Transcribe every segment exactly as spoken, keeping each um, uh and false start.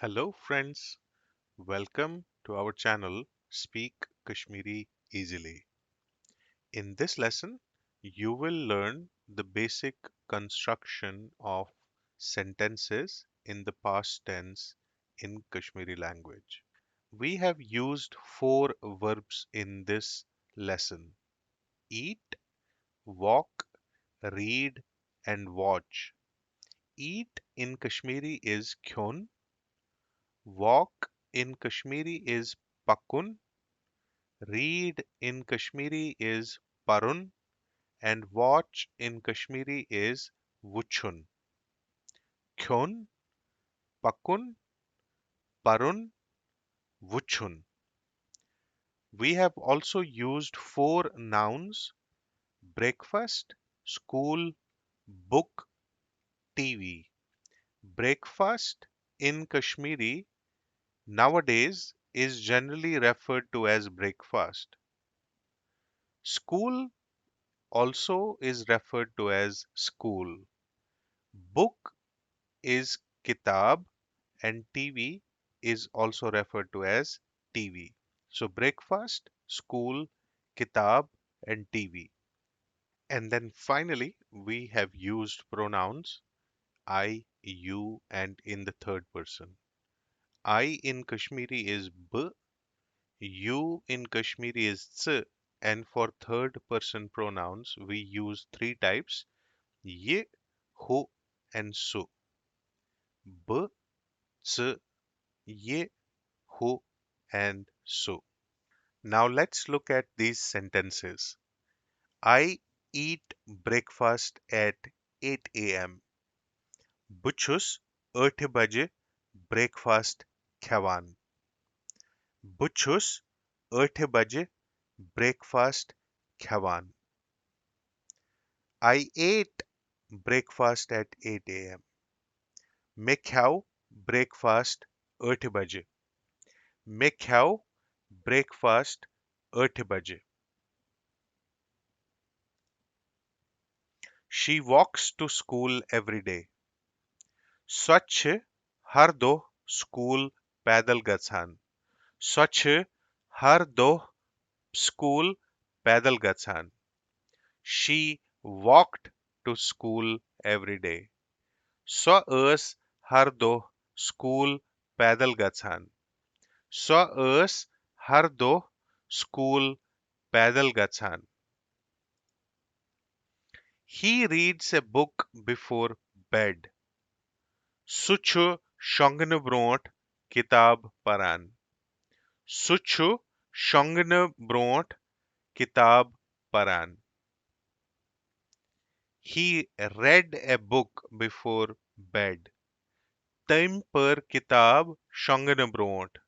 Hello friends, welcome to our channel Speak Kashmiri Easily. In this lesson, you will learn the basic construction of sentences in the past tense in Kashmiri language. We have used four verbs in this lesson: eat, walk, read, and watch. Eat in Kashmiri is khyun. Walk in Kashmiri is pakun. Read in Kashmiri is parun. And watch in Kashmiri is wuchun. Khyun, pakun, parun, wuchun. We have also used four nouns: breakfast, school, book, T V. Breakfast in Kashmiri nowadays is generally referred to as breakfast. School also is referred to as school. Book is kitab and T V is also referred to as T V. So breakfast, school, kitab, and T V. And then finally, we have used pronouns I, you, and in the third person. I in Kashmiri is b, you in Kashmiri is ts, and for third person pronouns, we use three types: y, hu, and su. B, ts, y, hu, and su. Now let's look at these sentences. I eat breakfast at eight a m. بہٕ چھُس ٲٹھِ بجہِ breakfast کھٮ۪وان۔ بہٕ چھُس ٲٹھِ بجہِ breakfast کھٮ۪وان۔ I ate breakfast at eight a m. مےٚ کھیو breakfast ٲٹھِ بجہِ۔ مےٚ کھیو breakfast ٲٹھِ بجہِ۔ She walks to school every day. سۄ چھِ ہر دۄہ school پیدل گژھان۔ سۄ چھِ ہر دۄہ school پیدل گژھان۔ She walked to school every day. سۄ ٲس ہر دۄہ school پیدل گژھان۔ سۄ ٲس ہر دۄہ school پیدل گژھان۔ He reads a book before bed. سُہ چھُ شۄنٛگنہٕ برٛونٛٹھ کِتاب پران۔ سُہ چھُ شۄنٛگنہٕ برٛونٛٹھ کِتاب پران۔ He read a book before bed. تٔمۍ پٔر کِتاب شۄنٛگنہٕ برٛونٛٹھ۔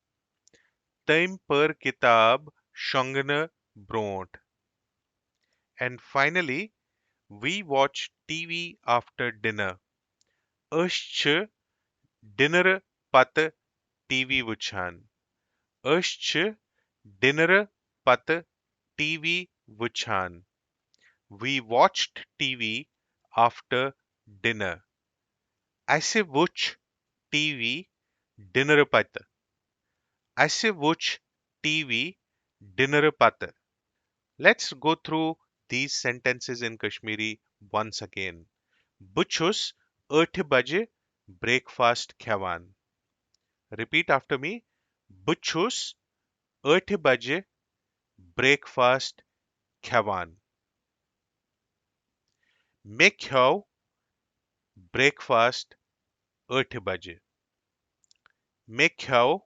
تٔمۍ پٔر کِتاب شۄنٛگنہٕ برٛونٛٹھ۔ And finally, we watch T V after dinner. أسۍ چھِ ڈنرٕ پتہٕ ٹی وی وٕچھان۔ أسۍ چھِ ڈنرٕ پتہٕ ٹی وی وٕچھان۔ We watched T V after dinner. اَسہِ وٕچھ ٹی وی ڈنرٕ پتہٕ۔ اَسہِ وٕچھ ٹی وی ڈنرٕ پتہٕ۔ Let's go through these sentences in Kashmiri once again. بہٕ چھُس ٲٹھِ بجہِ breakfast کھٮ۪وان۔ Repeat after me. بہٕ چھُس ٲٹھِ بجہِ breakfast کھٮ۪وان۔ مےٚ کھیوٚو breakfast ٲٹھِ بجہِ۔ مےٚ کھیوٚو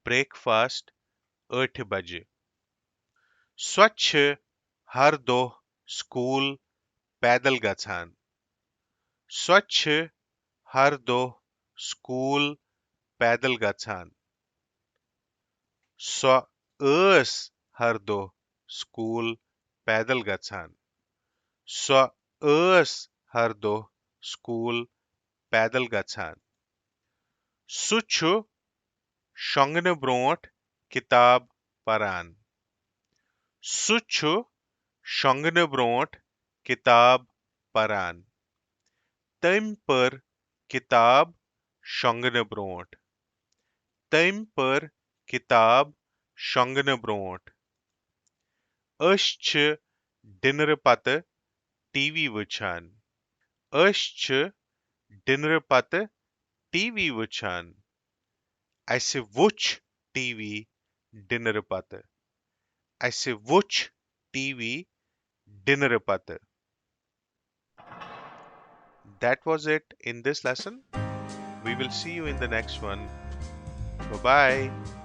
breakfast ٲٹھِ بجہِ۔ سۄ چھِ ہر دۄہ school پیدل گژھان۔ سۄ چھِ ہر دۄہ school پیدل گژھان۔ سۄ ٲس ہر دۄہ school پیدل گژھان۔ سۄ ٲس ہر دۄہ school پیدل گژھان۔ سُہ چھُ شۄنٛگنہٕ برٛونٛٹھ کِتاب پران۔ سُہ چھُ شۄنٛگنہٕ برٛونٛٹھ کِتاب پران۔ تٔمۍ پٔر کِتاب شۄنٛگنہٕ برٛونٛٹھ۔ تٔمۍ پٔر کِتاب شۄنٛگنہٕ برٛونٛٹھ۔ أسۍ چھِ ڈنرٕ پتہٕ ٹی وی وٕچھان۔ أسۍ چھِ ڈنرٕ پتہٕ ٹی وی وٕچھان۔ اَسہِ وٕچھ ٹی وی ڈنرٕ پتہٕ۔ اَسہِ وٕچھ ٹی وی ڈنرٕ پتہٕ۔ That was it in this lesson. We will see you in the next one. Bye bye.